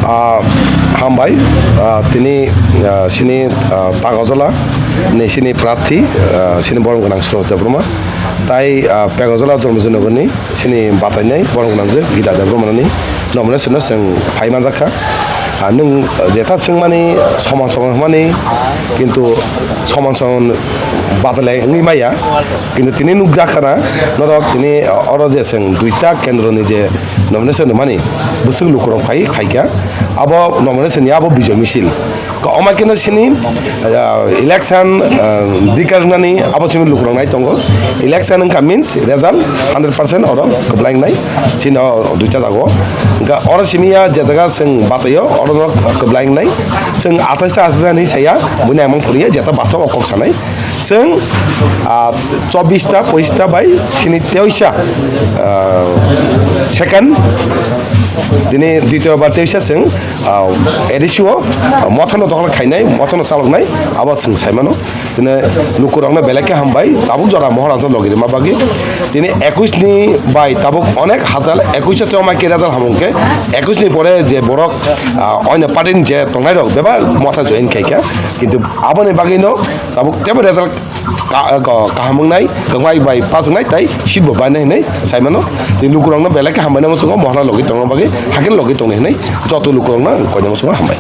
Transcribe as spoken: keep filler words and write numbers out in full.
Ah, hambai, ah, tini, ah, sini, ah, Tagojola ni sini prarthi, ah, sini borom gwnang Suraj Debbarma. Tai, ah, Pegojola Jormojinagar ni sini batainai borom gwnang je Gita Debbarma ni nomination no chwng phai manjak kha. Ah, nwng, ah, jetha swngmani soman soman hwnmani, kintu soman soman badalai wngwi maya. Kintu tini nukjak khana norok tini, ah, oro je chwng duita kendro ni je nomination rwmani bwswk lukurok phai khaikha. Abo nomination ni abo bijoy misil. Ka-, omo khe no sini, ah, election, ah, dikar wngnani abo simi lukurok nai tongo. Election wngkha means result hundred percent oro kwplai wngnai. Sini o duita jago. Wngkha oro simi ya je jaga chwng bataio oro no kwplai wngnai. Chwng athais athais hinwi saya, buini ang mang phuriya jeta bastob o kok sanai. Chwng, ah, chobbish ta, pochish ta bai sini teisa, ah, second, dini ditiyo bar teisa chwng, ah, A D C o, ah, mothano dokhol khainai, mothano chaloknai, abo chwng saimano. Tini lukurokno belai khe hambai, tabuk jora Mohorajno logi rwma bagwi. Tini ekush ni bai tabuk onek hajar ekush se choma khe result hamung khe, ekush ni pore je borok, ah, oino party ni je tongnairok bebak motha join khaikha. Kintu aboni bagwino tabuk tebo result ka-, ka-, kaham wngnai, kwmai bai pass wngnai, tai seat bo bainai hinwi saimano. Tei lukurokno belai khe hambai nai muchungo, Mohoraj logi tongna bagwi, hakhe logi tongnai hinwi joto lukurokno ang koina muchungo hambai.